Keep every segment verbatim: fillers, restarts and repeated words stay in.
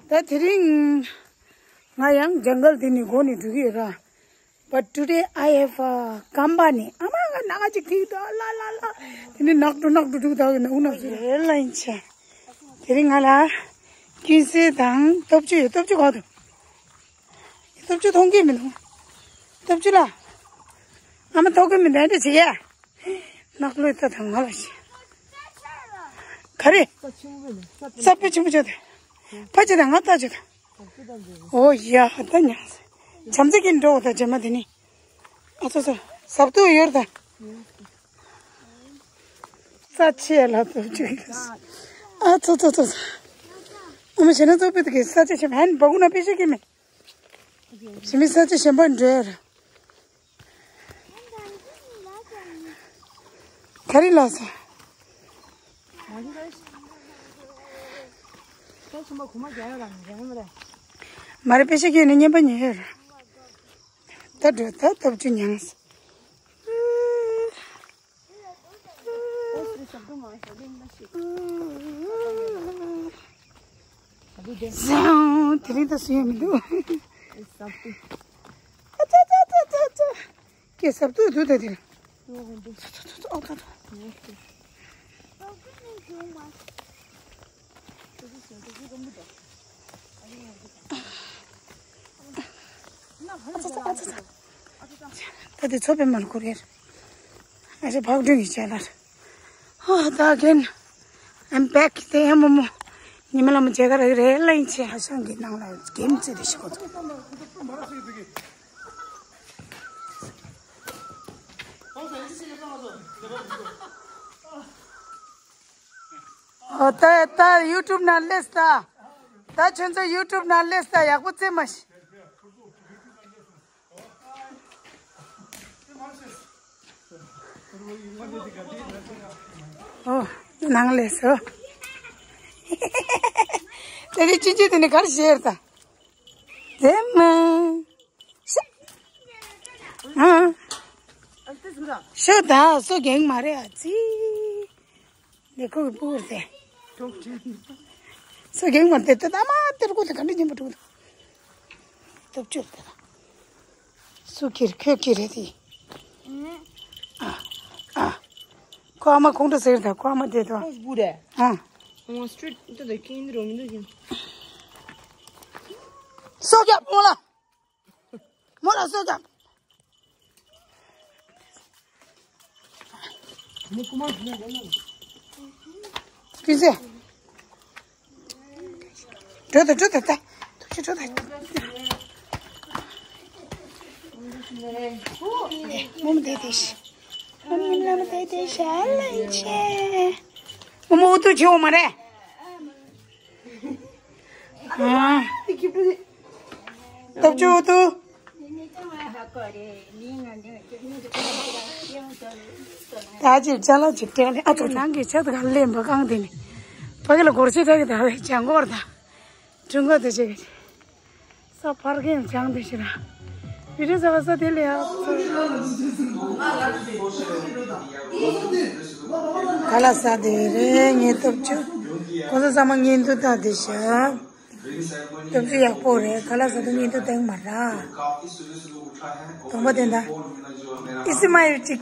ད་དེ་རིང་ང་ཡང་ཇང་གལ་དེ་ནས་སྒོ་ནས་འགྲོ་གི་ཡོད་ར། But today I have a ཁམས་པ་ནས་ཨ་མ་ང་ནག་ཅིག་ཐིག་ཏོ་ལ་ལ་ལ། དེ་ནས་ནག་འགྲོ་ནག་འགྲོ་འགྲོ་ད་ནག་ནག་ཟེར་ལ་ཡིན་ཆེ། དེ་རིང་ང་ལ་ཀུན་གསལ་དང་སྟོབས་ཆུ་ཡོད། སྟོབས་ཆུ་ག་དུ། སྟོབས་ཆུ་མཐོང་གི་མི་འདུག་སྟོབས་ཆུ་ལ། ཨ་མ་ཐོག་གི་མི་འདུག་འདྲ་བྱེད་ཡ། ནག་ལོས་ལྟ་དང་ང་ལ་ཤི། ག་རེ། ས་ཆེན་པོ་མེད་ནས་ས་ས་དཔེ་ཆེན་པོ་ཆགས་ཏེ། ཕ་ཆེ་དང་ང་ལྟ་ཆེ་དང་། ཨོ་ཡ་ད་ཉང་ས། བྱམས་བརྩེ་གིན་འགྲོ་ད་རྗེས་མ་དེ་ནི། ཨ་ཚོ་ཚོ། ཟབ་ཏུ་ཡོར་ད། ས་ཆེ་ལ་ཏོ་ཅིག་ཨ་ཚོ་ཚོ་ཚོ་ཚོ། ཨ་མ་ཞེ་ན་ཚོ་པི་ཏི་གི་ས་ཆེ་ཆེ་མ་ཧན་བ་གུ་ན་པེ་ཤེ་གི་མེ། ཞི་མི་ས་ཆེ་ཞེན་པ་འདྲེར། ག་རེ་ལ་ས། མ་རེད་པེ་ཤེ་གི་ནི་ཉན་པ་ཉན་ཡོད་ར། ད་འགྲོ་ད་སྟོབས་ཆུ་མྱངས། ཟང་དེ་རིང་ད་སུ་ཡང་མི་འདུག་ཨ་ཙ་ཙ་ཙ་ཙ་ཙ། སྐད་ཟབ་ཏུ་འདུག་ད་དེ་རིང་། ཨོ་ད་ད། ད་དེ་ཚོ་པའི་མར་ཁུར་ཡར། ཨ་ཅེ་ཕག་སྒྲོན་གྱི་ཅ་ལར། ཨོ་ད་again I'm back དེ་ཡང་མོ་མོ། ཉི་མ་ལ་མོ་མཇལ་ཁ་རག་རེད་ལ་ཡིན་ཆེ་ཧ་ཤང་གི་ནང་ལ་གེམ་རྩེ་དེ་ཞིག་གོ། ཨོ་ད་ད་YouTube ནང་སླེབས་ད། ད་ཁྱོད་ཚོ་YouTube ནང་སླེབས་ད་ཡག་པོ་རྩེ་མ་ཤི། ཨོ་ནང་སླེབས་སོ། དེ་རིང་ཅི་ཅི་དེ་ནི་གར་ཤེར་ད། དེ་མ། ཤ། ཨ། ཤ་ད་སོ་གེང་མ་རེད་ཨ་ཙི། ནི་ཁོ་གི་སྤུ་གུར་ཟེ། སོ་གེང་མ་དེ་ཏེ་ད་མ་དེར་ཀོ་དེ་ག་འདྲ་ཉན་པ་འགྲོ་གི་འདུག་སྟོབས་ཆུ་དེ་ད། སུ་ཁྱེར་ཁྱོད་ཁྱེར་རེད་དེ། ཨ་ཨ། ཁོ་ཨ་མ་ཁོང་ཁྲོ་ཟེར་ད་ཁོ་ཨ་མ་དེ་ད། ཁོ་སྤུ་རེད། ཨ། ཁོང་སི་ཊི་རིཊ་དེ་ད་ཁྱེད་འདི་རོ་མི་འདུག་ཀྱང་། སོ་རྒྱབ་མོ་ལ། མོ་ལ་སོ་རྒྱབ། ཀུན་གསལ། འགྲོ་དང་འགྲོ་དང་ད། ཐུགས་རྗེ་འགྲོ་དང་། མོ་མོ་དེ་དེ་ཤི། མོ་མོ་ལ་མོ་དེ་དེ་ཤ་ལ་ཆེ། མོ་མོ་འུ་ཐུག་ཆེ་འོ་མ་རེད། ཨ། སྟོབས་ཆུ་འུ་ཐུག་ད་ཅིག་ཅ་ལག་ཅིག་སྤྲད་ནས་ཨ་ཐུག་ནང་གི་ཆ་དག་ལེན་པ་གང་དེ་ནི། ཕ་གི་ལ་སྒོར་ཆེ་ཕྲ་གི་ད་བས་ཅང་སྒོར་ད། ཀྲུང་གོ་དེ་ཅིག་ས་ཕར་གྱིན་བྱང་དུ་ཕྱིར། བི་ཏི་ས་བ་ས་དེ་ལས་ཨ། ག་ལ་ས་དེ་རེད་ངའི་སྟོབས་ཆུ། གོ་ས་ཚང་མ་ངའི་འདུག་ད་དེ་ཤ། སྟོབས་ཆུ་ཡག་པོ་རེད་ག་ལ་ས་དེ་ངའི་འདུག་སྟེང་མ་ར། དང་པོ་དེ་འདྲ། ཨི་སི་མ་ཡོད་ཅིག་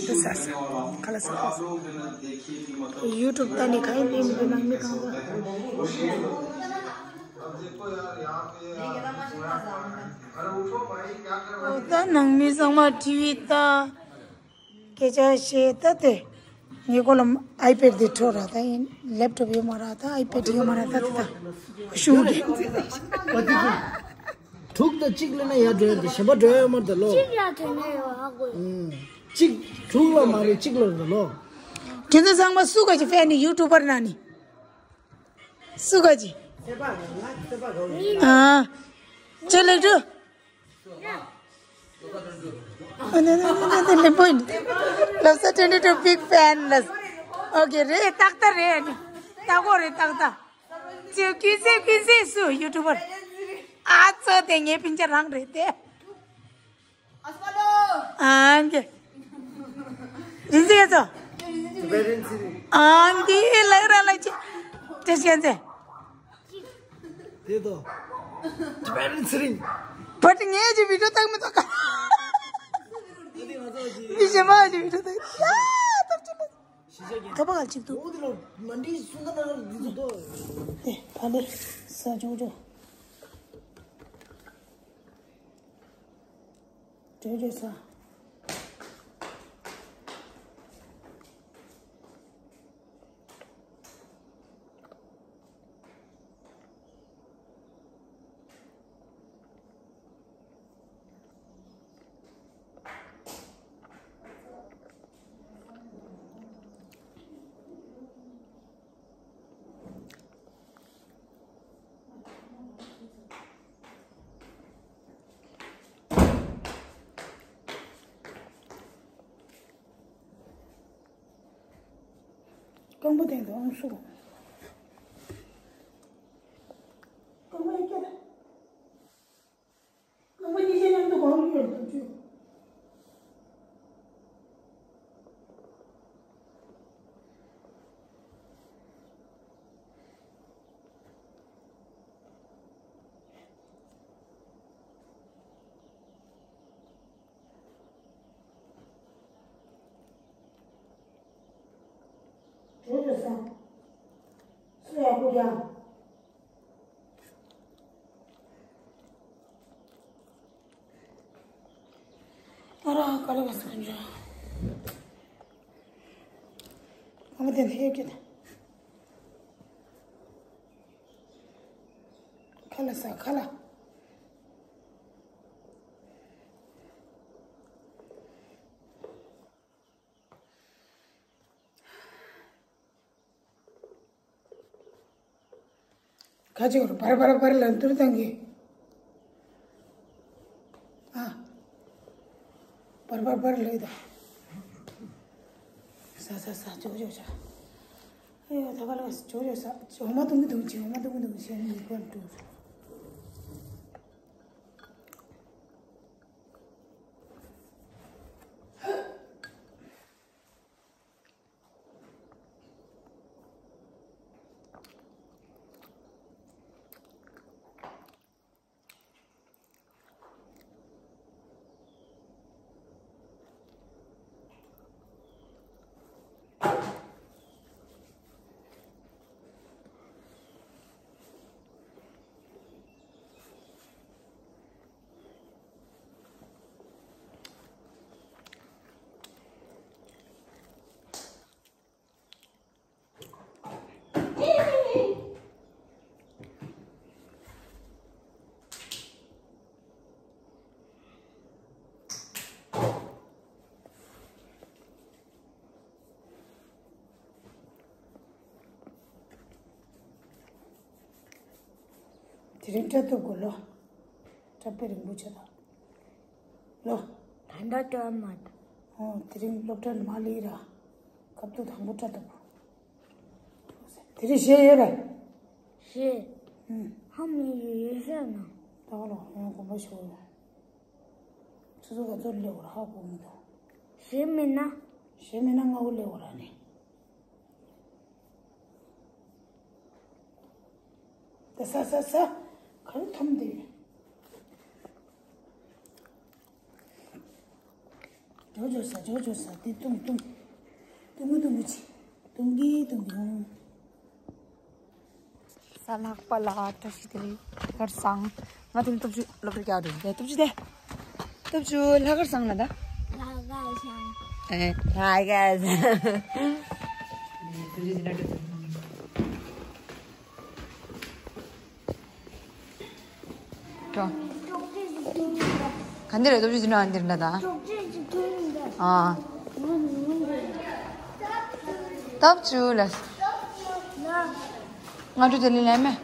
དུ་ས་ས། ག་ལ་ས་ས། ཡུ་ཊུབ་ལྟ་ནི་ག་ཡིན་མིན་མི་ནང་མི་གང་ལ། ད་ནང་མི་ཚང་མ་ཊི་ཝི་ལྟ། སྐད་ཆ་བཤད་ད་དེ། ངའི་གོ་ལ་ཨའི་པེ་ཌི་དེ་འཕྲོ་ར་ད་ཡིན་ལེབ་ཊོབ་ཡོད་མ་ར་ད་ཨའི་པེ་ཌི་ཡོད་མ་ར་ད་དེ་ད། ཤུགས་རྒྱན་ཚེ་ད། དྲུག་དང་གཅིག་ལ་ན་ཡར་འགྲོ་ཡ་དེ་གཞན་པ་འགྲོ་ཡ་ཡོད་མ་རེད་ད་ལོ། གཅིག་ལ་དེ་ནས་ཡོད་ཧ་གོ། གཅིག་དྲུག་ལ་མ་རེད་གཅིག་ལ་རེད་ལོ། དེ་ཚོ་ཚང་མ་སུ་ག་ཅིག་ཕན་ནི་ཡུ་ཊུབ་པར་ན་ནི། སུ་ག་ཅིག་ཨ། ཅེ་ལེགས་ཀྲུ། ཨ་ནི་ནི་ནི་ནི་ལེ་པོ་ཡིན། ལབ་ས་twenty two big fan ལབ། ཨོ་ཀེ་རེད་ཏག་ཏག་རེད་ནི། ཏག་གོ་རེད་ཏག་ཏག་ཅེ་ཀུན་གསལ་ཀུན་གསལ་སུ་ཡུ་ཊུབ་པར། ཨ་ཙོ་དེ་ངའི་སྤུན་ཀྱག་རང་རེད་དེ། ཨང་ཀེ། རིན་ཆེན་ཚོ། ཨང་ཀེ་ལག་ར་ལག་ཅི། ཏེ་ཤན་ཙེ། དེ་དོ། ཇི་པན་ཚེ་རིང་། བ་ཏི་ངས་ཀྱི་བི་ཌིའོ་བཏང་མི་ཐོག་ག་དེ་ང་ཚོ་ཅི། མི་གཞན་མ་ཀྱི་བི་ཌིའོ་བཏང་ཡ། ཏོག་ཅི་མ། ཤི་ཤ་གི། ཁ་པ་ག་ཅིག་ཏུ། འོ་དེ་ལོ་མ་འདི་སུ་ད་ན་འདི་ཚོ་དོ། ཨེ་ཕ་ལེ། ས་ཅོ་ཅོ། ཅོ་ཅོ་ས། རྐང་པ་སྟེང་དུ་ཨང་སུ། རྐང་པ་ཡི་སྐད། རྐང་པ་གཉིས་ཆ་མཉམ་དུ་གང་ལ་ཡོད་དམ་ཆོས། ཇོ་ཇོ་ས། སུ་ཡག་པོ་རྒྱག་ཨ་ར་ཀ་ལ་བ་སི་ཀ་འཇོ། ཨ་མ་དེ་ཐེ་ཀེ་ད། ཁ་ལ་ས་ཁ་ལ། ཁ་ཅིག་བར་བར་བར་ལ་འདུར་བཏང་གི། ཨ། བར་བར་བར་ལ་ཡིད། ས་ས་ས་ཅོག་ཅོག་ས། ཨེ་ཡོ་ད་ག་ལ་ཅོག་ཅོག་ས། འོ་མ་དུང་གི་དུང་ཅི། འོ་མ་དུང་གི་དུང་ཅི། ཨ་ནི་ཡིད་པར་འདུར། དེ་རིང་སྐྲ་གཏུབ་དགོས་ལོ། སྐྲ་དཔེ་རིང་པོ་བྱེད་དང་། ལོ། ད་ལྟ་སྐྲ་མ་གཏུབ། ཨོ་དེ་རིང་སློབ་གྲྭ་ནས་མ་སླེབས་ར། སྐབས་ཐོག་དང་པོ་སྐྲ་གཏུབ། དེ་རིང་གཞས་ཡོད་པས། གཞས། ཨུམ། ཧ་མི་ཡོད་ཡོད་ཤག་ན། ད་ག་ལོ་ཡང་དགོངས་པ་ཞུ་ཡོད། སོ་སོ་ག་ཚོད་སླེབས་པ་ར་ཧ་གོ་མི་འདུག་གཞས་མིན་ན། གཞས་མིན་ན་སྔ་པོ་སླེབས་པ་ར་ནི། ད་ས་ས་ས། ག་རེ་འཐམ་དེ། ཇོ་ཇོ་ས། ཇོ་ཇོ་ས། དེ་ཏུང་ཏུང་། ཏུང་གི་ཏུང་གི་ཆི། ཏུང་གི་ཏུང་གི་ཧུང་། ས་ལྷག་པ་ལ་བཀྲ་ཤིས་བདེ་ལེགས། ལྷ་སྐལ་བཟང་། ང་དེ་ནི་སྟོབས་ཆུ་སློབ་གྲྭ་རྒྱག་འགྲོ་དེ། སྟོབས་ཆུ་དེ། སྟོབས་ཆུ་ལྷ་སྐལ་བཟང་ལ་ད། ལྷ་སྐལ་བཟང་། ཨེ་ལྷ་སྐལ་བཟང་། འགྲོ། ག་འདི་རེད། སྟོབས་ཆུ་འདི་འདྲ་འདི་འདྲ་ད། ཨ། སྟོབས་ཆུ་ལ། ང་ཚོ་དེ་ལས་ལས་མེད།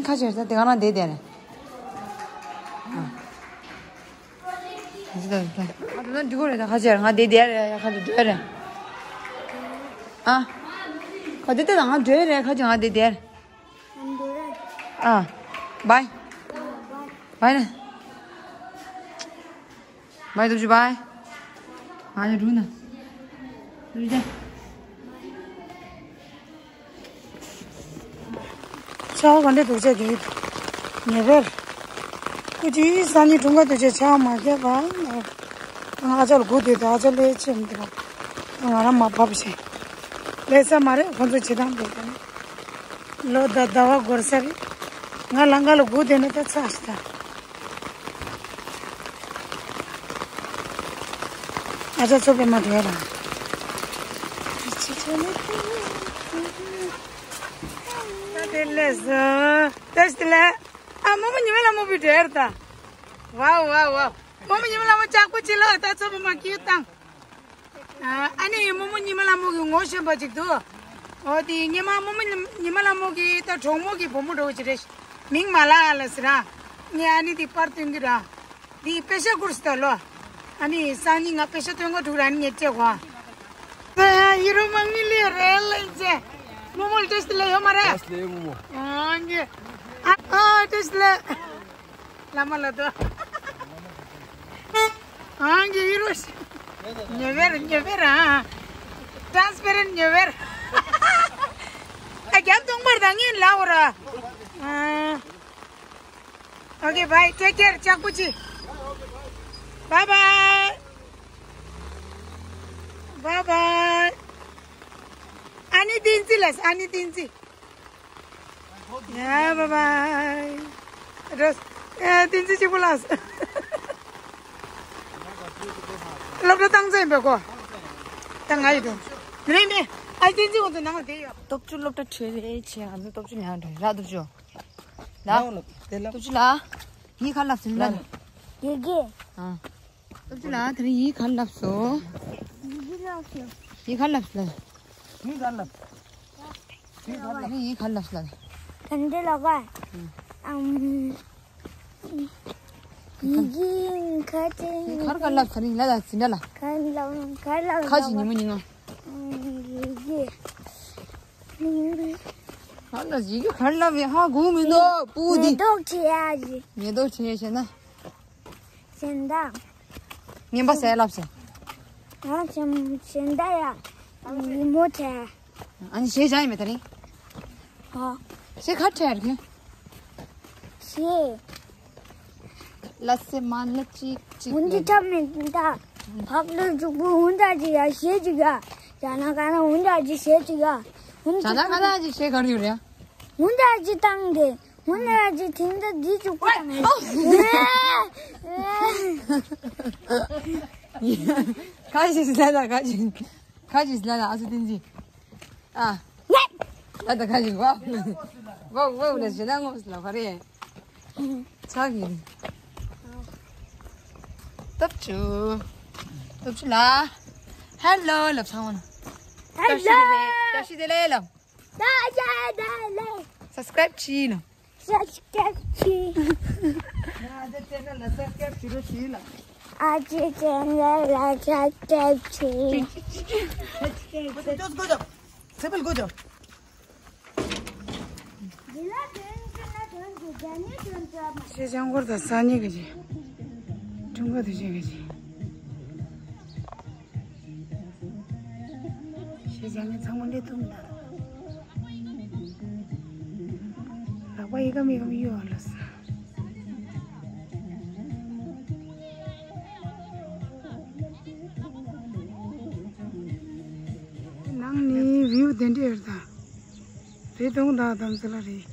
ཁ་ཕྱིར་ད་དེ་ག་ན་བསྡད་བསྡད་རེད། ཨ། ང་དེ་ན་འགྲིག་གོ་རེད་ད། ཁ་ཕྱིར་ང་བསྡད་བསྡད་རེད། ཁ་ཕྱིར་འགྲོ་རེད། ཨ། ཁ་བསྡད་བསྡད་ད་ང་འགྲོ་རེད། ཁ་ཕྱིར་ང་བསྡད་བསྡད་རེད། ཨ། བའི། བའི་ན། Bye, Dukchi, bye. ང་ཡང་འགྲོ་ན། Dukchi། ཆར་པ་ག་འདྲ་འདུག་ཅེས་ཀྱི། ཉེ་བར། སྐུ་མཁྱེན་སང་ཉིན་དྲུང་ཁ་འདུག་ཅེས་ཆར་པ་མ་བརྒྱབ་པ། ང་ཨ་ཅག་ལ་སྒུག་བསྡད་དུས་ཨ་ཅག་ལས་ཆེ་མི་འདུག་ང་རང་མར་བབས་ཤིང་། ལས་ས་མ་རེད། ཁོང་ཚོ་བྱེད་སྟངས་འདུག་ད་ནི། ལོ་ཟླ་ཟླ་བ་འགོར་ས་རེད། ང་ལམ་ཁ་ལ་སྒུག་བསྡད་ན་ད་ཚར་ཤག་ད། ཨ་ཅག་ཚོ་པད་མ་དེ་ར། ད་དེ་ལས་སོ། ད་ཞི་ལ། ཨ་རྨོ་མོ་ཉི་མ་ལ་རྨོ་བུའི་འདྲེར་ད། ཝའོ་ཝའོ་ཝའོ། རྨོ་མོ་ཉི་མ་ལ་རྨོ་ལྕགས་པོ་ཅི་ལ་ད་ཚོ་པད་མ་སྐྱིད་བཏང་། ཨ་ནི་རྨོ་མོ་ཉི་མ་ལ་རྨོ་གི་ངོ་ཤེས་པ་ཅིག་འདུག་འོ་དེ་ཉི་མ་རྨོ་མོ་ཉི་མ་ལ་རྨོ་གི་ད་གྲོགས་མོ་གི་བུ་མོ་འདྲ་བོ་ཅིག་རེད། མིང་མ་ལ་ཨ་ལ་ཟེར་ར། ངས་ཨ་ནི་དེ་པར་སྟོན་གི་ར། དེ་པེ་ཤ་ཀུར་སི་ད་ལོ། ཨ་ནི་སང་ཉིན་ང་པེ་ཤ་སྟོན་ག་འགྲོ་ར། ཨ་ནི་ངས་སྤྲད་གོ། ཡ་ཡུ་རོ་མང་མི་ལི་རེ་ལེ་ཅེ། རྨོ་མོ་ལ་ཏེས་ལེ་ཡོད་མ་རེད། ཏེས་ལེ་རྨོ་མོ། ཨང་གི། ཨ་ཨ་ཏེས་ལེ། བླ་མ་ལ་དོ། ཨང་གི་ཡུ་རོ་ཤི། ཉེ་བེར་ཉེ་བེར་ཨ། ཏྲན་སི་པེ་རེན་ཊི་ཉེ་བེར། ཨ་རྒྱབ་སྟོང་པར་དང་ངེས་ལ་འོ་ར། ཨ། Okay, bye. Take care. ལྕགས་པོ་ཅི། Bye bye. Bye bye. ཨ་ནི་བསྟན་འཛིན་ལགས། ཨ་ནི་བསྟན་འཛིན། Yeah, bye bye. རོས། ཨ་བསྟན་འཛིན་གཅིག་པོ་ལགས། སློབ་གྲྭ་བཏང་ཚར་ཡིན་པས་གོ། ད་ང་ཡི་དོ། མེད་མེད། ཨ་བསྟན་འཛིན་ཁོང་ཚོ་ནང་ལ་བསྡད་ཡོད། སྟོབས་ཆུ་སློབ་གྲྭ་ཁྲིད་རེད་ཆེ། ང་ཚོ་སྟོབས་ཆུ་ནང་འགྲོ་ཡིན་ར། སྟོབས་ཆུ། ལ། ལ་འོ་ལ་དེ་ལ། སྟོབས་ཆུ་ལ། ཡིག་ག་ལབ་ཟིན་ལ། ཡི་གེ། ཨ། སྟོབས་ཆུ་ལ་དེ་རིང་ཡིག་ག་ལབ་སོ། ཡི་གེ་ལབ་སོ། ཡིག་ག་ལབ་སོ། ཡིག་ག་ལབ། ཡིག་ག་ལབ། དེ་རིང་ཡིག་ག་ལབ་སོ། དེ་འདྲ་ལ་ག་ཨམ། ཡི་གེ་ག་དེ། ཡིག་ག་ལབ་དེ་རིང་ལ་ལ་ཟིན་ལ། ག་ལབ་ག་ལབ་ཁ་ཅིག་ཉི་མ་ཉི་མ། ཡི་གེ། ཧ་ལ་ཡི་གེ་ག་ལབ་ཡ་ཧ་གོ་མི་འདུག་པུ་དེ། ཉེས་རྡུང་བྱེད་ཡ་ཞིག་ཉེས་རྡུང་བྱེད་ཡ་བྱས་ན། གཞན་དག་ངན་པ་ཟས་ལབ་སོང་། ཨ་གཞན་གཞན་དག་ཡ་ཡིད་མོ་བྱས། ཨ་ནི་གཞས་སྦྱང་ཡིན་མེད་ད་རིང་། ཨ། གཞས་ག་བྲལ་རྒྱུ། གཞས། ལ་སེ་མ་ལ་ཅིག་ཅིག་ཧུན་ཏི་ལ། ཐབས་མེད་ད། བག་ལེབ་བྱུག་པོ་ཧུན་ད་ཅིག་ཡ་གཞས་ཅིག་ཡ། ཡ་ན་ག་ན་ཧུན་ད་ཅིག་གཞས་ཅིག་ཡ། ཧུན་ད་ན་ག་ན་ཅིག་གཞས་ག་རེ་ཡོད་རེད། ཧུན་ད་ཅིག་བཏང་དེ། ཧུན་ད་ཅིག་ཐིང་ད་འདི་བྱུག་པོ་བཏང་། ཁ་ཅིག་ཟ་ན་ཁ་ཅིག་ཁ་ཅིག་ཟ་ན་ཨ་སུ་ཏིན་ཅིག་ཨ། ད་ད་ཁ་ཅིག་ཝ། ཝ་ཝ་ལ་ཞེ་ན་ངོ་ལ་ཕ་རེ། ཚ་གི། སྟོབས་ཆུ། སྟོབས་ཆུ་ལ། ཧེ་ལོ་ལབ་ཚང་མ་ན། ཧེ་ལོ། བཀྲ་ཤིས་བདེ་ལེགས་ལབ། བཀྲ་ཤིས་བདེ་ལེགས། སབ་སི་ཀ་རེབ་བྱིས་ན། སབ་སི་ཀ་རེབ་བྱིས། ང་ཨ་ཅག་ཅེ་ནལ་ལ་སབ་སི་ཀ་རེབ་བྱེད་རོགས་བྱིས་ལ། ཨ་ཅག་ཅེ་ནལ་ལ་སབ་སི་ཀ་རེབ་བྱིས། སེ་པལ་གོ་ཅོ། ཤེས་བྱ་འཁོར་དང་སང་ཉིན་གྱི་ཅིག་ཀྲུང་གོ་དུ་ཅན་གྱི་ཅིག་ཤེས་བྱ་ངས་ཚང་མ་ལས་ཐུབ་མི་འདུག་ལག་པ་ཡི་གམ་ཡི་གམ་གཡུག་ཨ་ལ་ས། ནང་ནི་བིའུ་དེ་འདྲ་ཡོད་ད། རི་དྭགས་དང་དམ་སེ་ལ་རེད།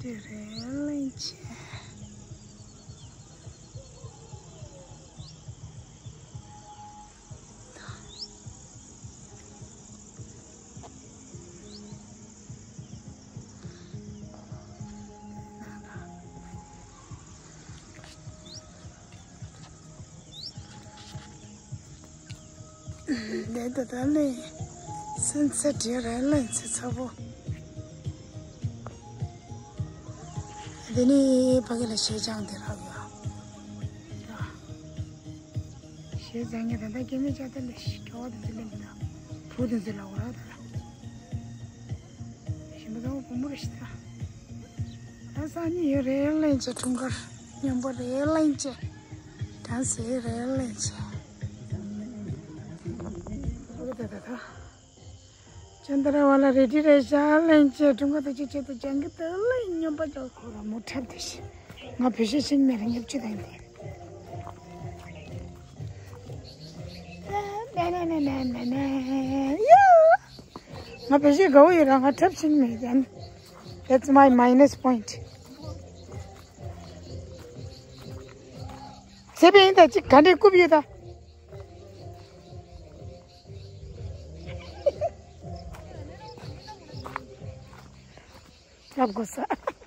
དེ་རེད་ལན་ཆེ། ལས་ད་ད་ལས་སེམས་ཚེ་བྲེལ་རེ་ལན་ཚེ་ཚ་པོ། དེ་ནི་ཕ་གི་ལ་ཞེ་ཅང་དེ་རག་ཡོད། ཞེ་ཅང་ངས་ད་ལྟ་སྐྱེ་མེད་ཅག་དེ་ལས་ཞིག་གྲོགས་དེ་ཚོ་ལེན་ད། བུ་དེ་ཚོ་ལ་འོ་ར་ད། ཞིམ་པོ་ཚ་པོ་བུ་མོ་རེ་ཞིག་ད། ད་སང་ཉིན་ཡོད་རེ་ལན་ཅེ་འཁྲུངས་སྐར་མཉམ་པོ་རེ་ལན་ཅེ། ཡང་ཟེར་རེད་ལན་ཆེ། ཨོ་ད་ད་ད། ཅན་དར་བ་ལ་རེ་ཌི་རེད་ཤག་ལན་ཆེ། ཀྲུང་གོ་ད་ཅི་ཆེད་དུ་ཅང་གི་ད་ལན་སྨྱོན་པ་ཅོག་ཁོ་ར་མོ་འཁྲབ་དེ་ཤི། ང་བོད་གཞས་ཤེས་མེད་ར་ཉབ་ཆུ་དང་དེ། ནེ་ནེ་ནེ་ནེ་ནེ་ནེ། ཡ། ང་བོད་གཞས་དགའ་བོ་ཡོད་ར་ང་འཁྲབ་ཤེས་མེད་ཀྱང་། That's my minus point. ཚེ་འཕེལ་ཡིན་ད་ཅིག་ག་འདྲས་རྐུབ་ཡོད་ད། ལབ་དགོས་ས།